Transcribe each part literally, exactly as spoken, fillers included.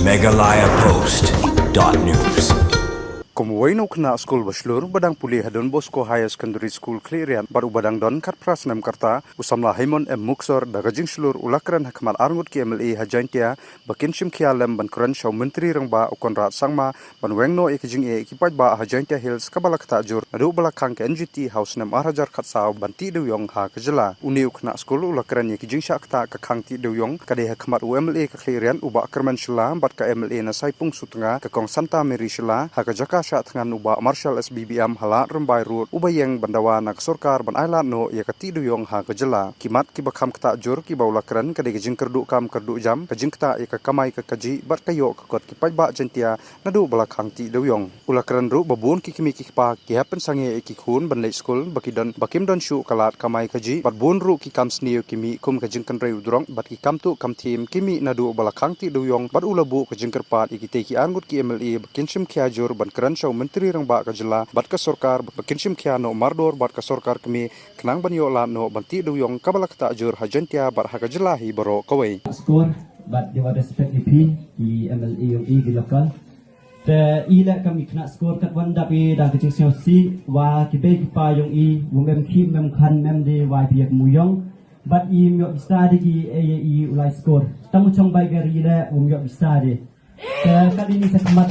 Meghalaya Post dot news. Kum uwei na u khynnah skul ba shlur ba dang pule ha Don Bosco Higher Secondary School Khliehriat bad uba dang don khatphra snem ka rta, u samla Haimon M Muksor, da ka jingshlur u la kren ha khmat arngut ki M L A ha Jaintia ba kin shim khia lem ban kren sha u Myntri Rangbah u Conrad Sangma ban weng noh ïa ka jingeh ki paidbah ha Jaintia Hills kaba la ktah jur naduh ba la khang ka N G T ha u snem ar hajar khatsaw ban tih dewiong ha ka jylla. Une u khynnah skul u la kren ïa ka jingshah ktah ka khang tih dewiong ka dei ha khmat u M L A ka Khliehriat u Bah Kyrmen Shylla bad ka M L A na Saipung Sutnga ka Kong Santa Mary Shylla ha ka jaka shah thngan u Bah Marshal S B B M ha Lad Rymbai Road, uba ïeng ban dawa na ka sorkar ban ailad noh ïa ka tih dewiong ha ka jylla. Ki mat kiba kham ktah jur kiba u la kren ka dei ka jingkyrduh kam kyrduh jam, ka jingktah ïa ka kamai ka kajih bad ka ïoh ka kot ki paidbah Jaintia naduh ba la khang tih dewiong. U la kren ruh ba bun ki kmie ki kpa ki hap pynsangeh ïa ki khun ban leit skul ba ki don, ba kim don shuh ka lad kamai kajih, bad bun ruh ki kam sniew ki mih kum ka jingkynrei u drok bad ki kam tuh kam thiem ki mih naduh ba la khang tih dewiong, bad u la buh ka jingkyrpad ïa kitei ki arngut ki M L A ba kin shim khia jur ban kren sha u Myntri Rangbah ka jylla bad ka sorkar ba kin shim khia noh mardor bad ka sorkar kmie khnang ban ïoh lad noh ban tih dewiong kaba la ktah jur ha Jaintia bad ha ka jylla hi baroh kawei. Skur bad dewa respect ïa phi, i M L A ïong i ki local. Te i leh kam i khynnah skur kat wan dap i da ka jingsngewsih wa ki bei ki pa ïong i, wym em khih, mem khan, mem de wai phi ïa ka muyong. Bad i ym ïoh bisa de ki ei ïa i u lai skur. Tang u chong bai ka ri leh wym ïoh bisa de. Te ka dei ni sa khmat.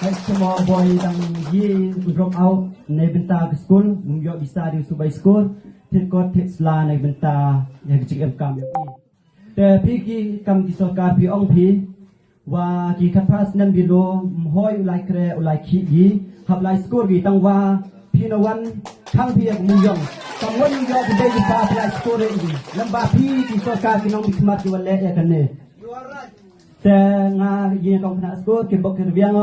Hai semua boy dang ye drop out na bynta ka skul, wym ïoh bisa de u subai skur. Thit kot thit sla na bynta ïa ka jingem kam ïong i. Te phi ki kam ki sorkar phi ong phi wa ki khatphra snem bilo ym hoi u lai kre u lai khih gi, hap lai skur gi, tang wa phi na wan khang phi ïa ka muyong. Tang wan ïa ki dei ki pa phi lai skur ïa i. Lem ba phi ki sorkar ki nongmihkhmat ki wa leh ïa kane. Te nga ïa kong khynnah skur ki bok ki rwiang,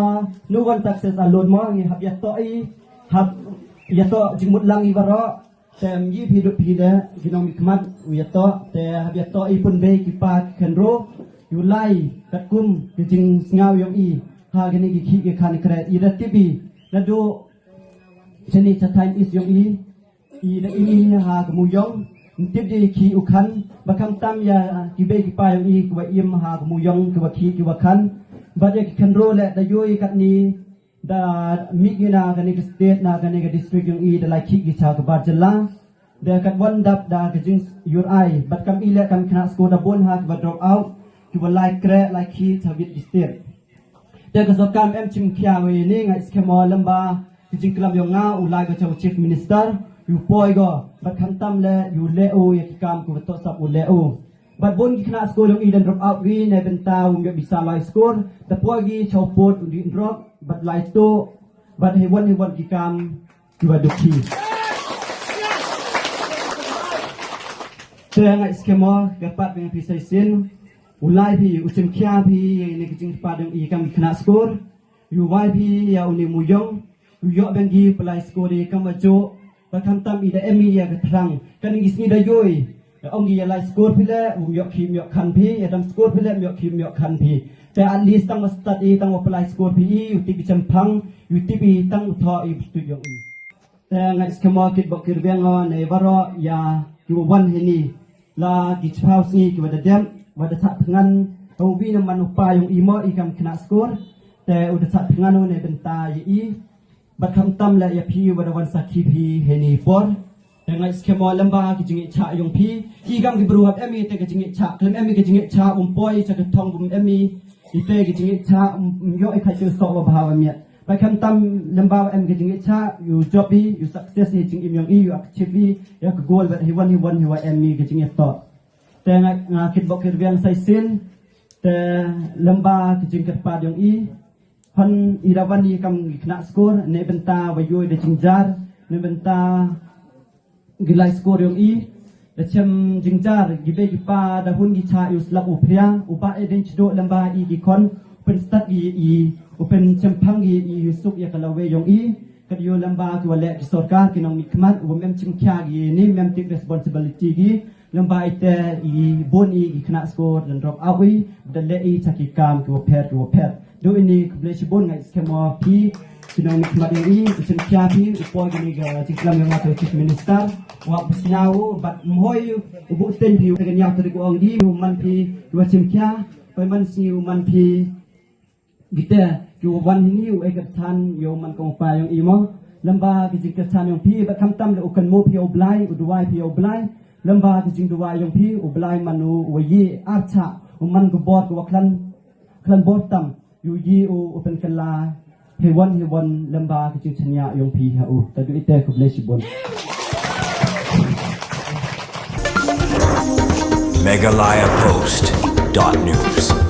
no one success alone mo, ngi hap ïa toh i, hap ïa toh jingmut lang i baroh. Te ym ye phi duh phi leh, ki nongmihkhmat u ïa toh, te hap ïa toh i pun bei ki pa ki khynro, u lai katkum ki jingsngew ïong i ha kine ki khih ki khan kret, i da tip i naduh shane sha thaiñ East ïong i, i da im i ha ka muyong, ym tip de ki u khan, ba khamtam ïa ki bei ki pa ïong i ki wa im ha ka muyong, ki wa khih ki wa khan. Bad ïa ki khynro leh da ïoh i katni, da mih ngi na kane ka state, na kane ka district ïong i da lai khih ki cha ka bar jylla. Da kat wan dap da ka jingïur ai, bad kam i leh kam khynnah skur da bun ha ki wa drop out, ki wa lai kre lai khih cha wit ki state. Da ka sorkar em chim khia wei ni, nga i skhem o lem ba ki jingklam ïong nga u lai ko cha u chief minister, u poi ko, bad khamtam leh u leh u ïa ki kam ki wa toh sap u leh u. Bad bun ki khynnah skur ïong i da drop out ri na bynta um ïoh bisa lai skur, da poi ki cha u pud u di drop, bad lai tuh, bad hei wan hei wan ki kam ki wa dukhi. Te nga i skhem o, ka pat beng phi sa shisien, u lai phi, u chim khia phi ïa kine ki jingkyrpad ïong i kam ki khynnah skur, u wai phi ïa une u muyong, u ïoh beng ki palai skur i kam wa juh, ba khamtam i da em i ïa ka thrang, kane ki sngi da ïoh i, da ong i ïa lai skur phi leh, um ïoh khih ym ïoh khan phi, ïa dam skur phi leh, ym ïoh khih ym ïoh khan phi. Te at least tang wa stad i, tang wa palai skur phi i, u tip i chemphang, u tip i tang u thoh i bstut ïong i. Te nga i skhem o kit bok kit rwiang o ne baroh ïa ki wa wan hini. La ki chiphaw sngi ki wa da dep, wa da sah thngan, ha u wi na man u pa ïong i mo i kam khynnah skur. Te u da sah thngan u ne bynta ïa i. Bad khamtam leh ïa phi wa da wan sakhi phi hini por. Te nga i skhem o lem ba ki jingïeit chah ïong phi. I kam ki bru hap em i te ki jingïeit chah. Khlem em i ki jingïeit chah, um poi cha ka thong um em i. I te ki jingïeit chah, um, um ïoh i kha i soh wa bha wa miat. Ba khamtam lem ba wa em ki jingïeit chah, u jop i, u success i jingim ïong i, u achieve i ïa ka goal, bad hi wan hi wan hi wa em i ki jingïeit toh. Te nga, nga kit bok kit rwiang sa shisien, te lem ba ki jingkyrpad ïong i, hon i da wan i kam ki khynnah skur, ne bynta wa ïoh i da jingjar, ne bynta ki lai skur ïong i, da chem jingjar, ki bei ki pa da hun ki chah i u slap u phria, u bah i ding chduh lem ba i ki khon, u pynstad ki i, u pynchemphang ki i, u suk ïa ka lawei ïong i, kat ïoh lem ba ki wa leh ki sorkar, ki nongmihkhmat, u mem chim khia ki ni, mem tip responsibility ki, lem ba i te i bun i ki khynnah skur, da drop out i, da leh i cha ki kam ki wa pher, ki wa pher. Dei ini khublei shibun nga i skhem o phi, ki nongmihkhmat ïong i, u chim khia phi, u poi kini ka jingklam ïong nga to Chief Minister, wa pysnyaw u, bad ym hoi u, u buh teng phi, u te ka nyaw tarik u ong di, u man phi, u wa chim khia, poi man sngi u man phi, Kita ki wan hini u ai kyrchan ïa u man ka u pa ïong i mo. Lem bad ki jingkyrchan ïong phi bad khamtam le u kynmaw phi ïa u Blai, u duwai phi ïa u Blai. Lem bad ki jingduwai ïong phi u Blai man u wa ïe ar cha u man ka bor ka wa klan klan bor tam ïu ïe u u pynkylla. Hi wan hi wan lem bad ki jingchania ïong phi ha u. Ta du ite, khublei shibun. Meghalaya Post dot news.